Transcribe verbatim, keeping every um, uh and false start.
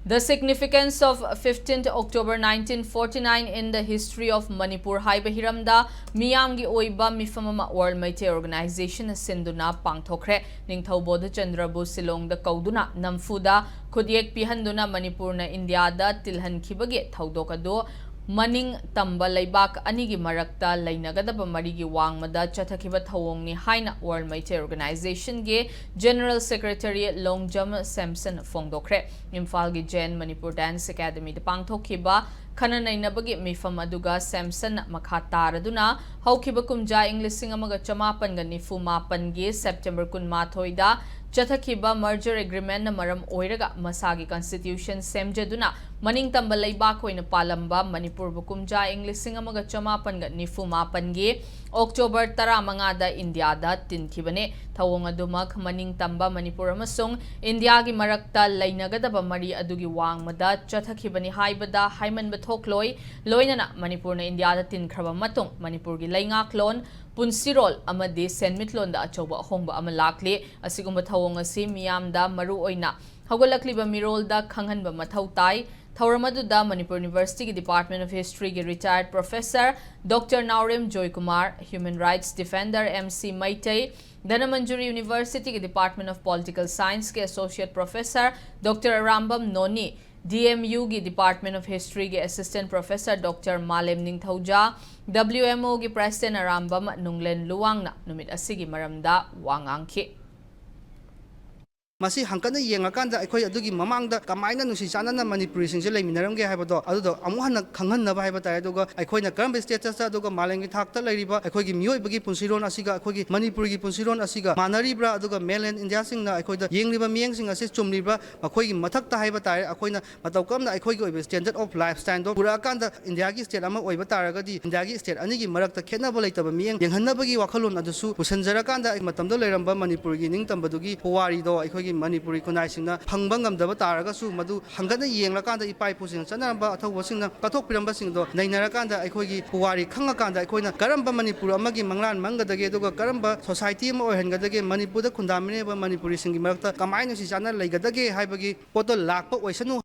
The Significance of fifteenth October nineteen forty-nine in the History of Manipur ꯍꯥꯏꯕ ꯍꯤꯔꯝꯗ ꯃꯤꯌꯥꯝꯒꯤ ꯑꯣꯏꯕ ꯃꯤꯐꯝ ꯑꯃ World Meitei Organization ꯁꯤꯟꯗꯨꯅ ꯄꯥꯡꯊꯣꯛꯈ꯭ꯔꯦ꯫ ꯅꯤꯡꯊꯧ ꯕꯣꯙꯆꯟꯗ꯭ꯔꯕꯨ ꯁꯤꯂꯣꯡꯗ ꯀꯧꯗꯨꯅ ꯅꯝꯐꯨꯗ ꯈꯨꯠꯌꯦꯛ ꯄꯤꯍꯟꯗꯨꯅ ꯃꯅꯤꯄꯨꯔꯅ ꯏꯟꯗꯤꯌꯥꯗ ꯇꯤꯜꯍꯟꯈꯤꯕꯒꯤ ꯊꯧꯗꯣꯛ ꯑꯗꯨ ꯃꯅꯤꯡ ꯇꯝꯕ ꯂꯩꯕꯥꯛ ꯑꯅꯤꯒꯤ ꯃꯔꯛꯇ ꯂꯩꯅꯒꯗꯕ ꯃꯔꯤꯒꯤ ꯋꯥꯡꯃꯗ ꯆꯠꯊꯈꯤꯕ ꯊꯧꯑꯣꯡꯅꯤ ꯍꯥꯏꯅ World Meitei Organizationꯒꯤ General Secretary Longjam Samson ꯐꯣꯡꯗꯣꯛꯈ꯭ꯔꯦ꯫ ꯏꯝꯐꯥꯜꯒꯤ ꯖꯦꯟ ꯃꯅꯤꯄꯨꯔ Dance Academyꯗ ꯄꯥꯡꯊꯣꯛꯈꯤꯕ ꯈꯟꯅ ꯅꯩꯅꯕꯒꯤ ꯃꯤꯐꯝ ꯑꯗꯨꯒ ꯁꯦꯝꯁꯟꯅ ꯃꯈꯥ ꯇꯥꯔꯗꯨꯅ ꯍꯧꯈꯤꯕ ꯀꯨꯝꯖꯥ ꯏꯪ ꯂꯤꯁꯤꯡ ꯑꯃꯒ ꯆꯃꯥꯄꯟꯒ ꯅꯤꯐꯨ ꯃꯥꯄꯟꯒꯤ September ꯀꯨꯟꯃꯥꯊꯣꯏꯗ ꯆꯠꯊꯈꯤꯕ Merger Agreementꯅ ꯃꯔꯝ ꯑꯣꯏꯔꯒ ꯃꯁꯥꯒꯤ Constitution ꯁꯦꯝꯖꯗꯨꯅ ꯃꯅꯤꯡꯇꯝꯕ ꯂꯩꯕꯥꯛ ꯑꯣꯏꯅ ꯄꯥꯜꯂꯝꯕ ꯃꯅꯤꯄꯨꯔꯕꯨ ꯀꯨꯝꯖꯥ ꯏꯪ ꯂꯤꯁꯤꯡ ꯑꯃꯒ ꯆꯃꯥꯄꯟꯒ ꯅꯤꯐꯨ ꯃꯥꯄꯟꯒꯤ October ꯇꯔꯥꯃꯉꯥꯗ ꯏꯟꯗꯤꯌꯥꯗ ꯇꯤꯟꯈꯤꯕꯅꯤ꯫ ꯊꯧꯑꯣꯡ ꯑꯗꯨꯃꯛ ꯃꯅꯤꯡ ꯇꯝꯕ ꯃꯅꯤꯄꯨꯔ ꯑꯃꯁꯨꯡ ꯏꯟꯗꯤꯌꯥꯒꯤ ꯃꯔꯛꯇ ꯂꯩꯅꯒꯗꯕ ꯃꯔꯤ ꯑꯗꯨꯒꯤ ꯋꯥꯡꯃꯗ ꯆꯠꯊꯈꯤꯕꯅꯤ ꯍꯥꯏꯕꯗ ꯍꯥꯏꯃꯟꯕ ꯊꯣꯛꯂꯣꯏ꯫ ꯂꯣꯏꯅꯅ ꯃꯅꯤꯄꯨꯔꯅ ꯏꯟꯗꯤꯌꯥꯗ ꯇꯤꯟꯈ꯭ꯔꯕ ꯃꯇꯨꯡ ꯃꯅꯤꯄꯨꯔꯒꯤ ꯂꯩꯉꯥꯛꯂꯣꯟ, ꯄꯨꯟꯁꯤꯔꯣꯜ ꯑꯃꯗꯤ ꯁꯦꯟꯃꯤꯠꯂꯣꯟꯗ ꯑꯆꯧꯕ ꯑꯍꯣꯡꯕ ꯑꯃ ꯂꯥꯛꯂꯤ꯫ ꯑꯁꯤꯒꯨꯝꯕ ꯊꯧꯑꯣꯡ ꯑꯁꯤ ꯃꯤꯌꯥꯝꯗ, ꯃꯔꯨꯑꯣꯏꯅ ꯍꯧꯒꯠꯂꯛꯂꯤꯕ ꯃꯤꯔꯣꯜꯗ ꯈꯪꯍꯟꯕ ꯃꯊꯧ ꯇꯥꯏ꯫ ꯊꯧꯔꯝ ꯑꯗꯨꯗ Manipur Universityꯒꯤ Department of Historyꯒꯤ retired professor Doctor Naorem Joykumar, human rights defender M C Meitei, Dhanamanjuri Universityꯒꯤ Department of Political Scienceꯀꯤ Associate Professor Doctor Arambam ꯅꯣꯅꯤ, D M Uꯒꯤ Department of Historyꯒꯤ Assistant Professor Doctor ꯃꯥꯂꯦꯝ ꯅꯤꯡꯊꯧꯖꯥ, W M Oꯒꯤ President ꯑꯔꯥꯝꯕꯝ ꯅꯨꯡꯂꯦꯟ ꯂꯨꯋꯥꯡꯅ ꯅꯨꯃꯤꯠ ꯑꯁꯤꯒꯤ ꯃꯔꯝꯗ ꯋꯥ ꯉꯥꯡꯈꯤ꯫ ꯃꯁꯤ ꯍꯪꯀꯠꯅ ꯌꯦꯡꯉꯀꯥꯟꯗ ꯑꯩꯈꯣꯏ ꯑꯗꯨꯒꯤ ꯃꯃꯥꯡꯗ ꯀꯃꯥꯏꯅ ꯅꯨꯡꯁꯤ ꯆꯥꯟꯅꯅ ꯃꯅꯤꯄꯨꯔꯤꯁꯤꯡꯁꯦ ꯂꯩꯃꯤꯟꯅꯔꯝꯒꯦ ꯍꯥꯏꯕꯗꯣ ꯑꯗꯨꯗꯣ ꯑꯃꯨꯛ ꯍꯟꯅ ꯈꯪꯍꯟꯅꯕ ꯍꯥꯏꯕ ꯇꯥꯔꯦ꯫ ꯑꯗꯨꯒ ꯑꯩꯈꯣꯏꯅ ꯀꯔꯝꯕ statusꯇ, ꯑꯗꯨꯒ ꯃꯥꯂꯦꯝꯒꯤ ꯊꯥꯛꯇ ꯂꯩꯔꯤꯕ ꯑꯩꯈꯣꯏꯒꯤ ꯃꯤꯑꯣꯏꯕꯒꯤ ꯄꯨꯟꯁꯤꯔꯣꯟ ꯑꯁꯤꯒ ꯑꯩꯈꯣꯏꯒꯤ ꯃꯅꯤꯄꯨꯔꯒꯤ ꯄꯨꯟꯁꯤꯔꯣꯟ ꯑꯁꯤꯒ ꯃꯥꯟꯅꯔꯤꯕ꯭ꯔꯥ, ꯑꯗꯨꯒ mainland Indiaꯁꯤꯡꯅ ꯑꯩꯈꯣꯏꯗ ꯌꯦꯡꯂꯤꯕ ꯃꯤꯠꯌꯦꯡꯁꯤꯡ ꯑꯁꯤ ꯆꯨꯝꯂꯤꯕ꯭ꯔꯥ, ꯃꯈꯣꯏꯒꯤ ꯃꯊꯛꯇ ꯍꯥꯏꯕ ꯇꯥꯔꯦ, ꯑꯩꯈꯣꯏꯅ ꯃꯇꯧ ꯀꯔꯝꯅ ꯑꯩꯈꯣꯏꯒꯤ ꯑꯣꯏꯕ standard of lifestyleꯗꯣ ꯄꯨꯔꯛꯑꯀꯥꯟꯗ ꯏꯟꯗꯤꯌꯥꯒꯤ state ꯑꯃ ꯑꯣꯏꯕ ꯇꯥꯔꯒꯗꯤ ꯏꯟꯗꯤꯌꯥꯒꯤ state ꯑꯅꯤꯒꯤ ꯃꯔꯛꯇ ꯈꯦꯠꯅꯕ ꯂꯩꯇꯕ ꯃꯤꯠꯌꯦꯡ ꯌꯦꯡꯍꯟꯅꯕꯒꯤ ꯋꯥꯈꯜꯂꯣꯟ ꯑꯗꯨꯁꯨ ꯄꯨꯁꯤꯟꯖꯔꯀꯥꯟꯗ ꯃꯇꯝꯗ ꯂꯩꯔꯝꯕ ꯃꯅꯤꯄꯨꯔꯒꯤ ꯅꯤꯡꯇꯝꯕꯗꯨꯒꯤ ꯄꯨꯋꯥꯔꯤꯗꯣ ꯑꯩꯈꯣꯏꯒꯤ ꯃꯅꯤꯄꯨꯔꯤ ꯈꯨꯟꯅꯥꯏꯁꯤꯡꯅ ꯐꯪꯕ ꯉꯝꯗꯕ ꯇꯥꯔꯒꯁꯨ ꯃꯗꯨ ꯍꯪꯒꯠꯅ ꯌꯦꯡꯂꯀꯥꯟꯗ ꯏꯄꯥ ꯏꯄꯨꯁꯤꯡꯅ ꯆꯠꯅꯔꯝꯕ ꯑꯊꯧꯕꯁꯤꯡꯅ ꯀꯠꯊꯣꯛꯄꯤꯔꯝꯕꯁꯤꯡꯗꯣ ꯅꯩꯅꯔꯀꯥꯟꯗ ꯑꯩꯈꯣꯏꯒꯤ ꯄꯨꯋꯥꯔꯤ ꯈꯪꯉꯀꯥꯟꯗ ꯑꯩꯈꯣꯏꯅ ꯀꯔꯝꯕ ꯃꯅꯤꯄꯨꯔ ꯑꯃꯒꯤ ꯃꯪꯂꯥꯟ ꯃꯪꯒꯗꯒꯦ, ꯑꯗꯨꯒ ꯀꯔꯝꯕ society ꯑꯃ ꯑꯣꯏꯍꯟꯒꯗꯒꯦ, ꯃꯅꯤꯄꯨꯔꯗ ꯈꯨꯟꯗꯥꯃꯤꯟꯅꯔꯤꯕ ꯃꯅꯤꯄꯨꯔꯤꯁꯤꯡꯒꯤ ꯃꯔꯛꯇ ꯀꯃꯥꯏꯅ ꯅꯨꯡꯁꯤ ꯆꯥꯟꯅꯅ ꯂꯩꯒꯗꯒꯦ ꯍꯥꯏꯕꯒꯤ ꯄꯣꯠꯇꯣ ꯂꯥꯛꯄ ꯑꯣꯏꯁꯅꯨ꯫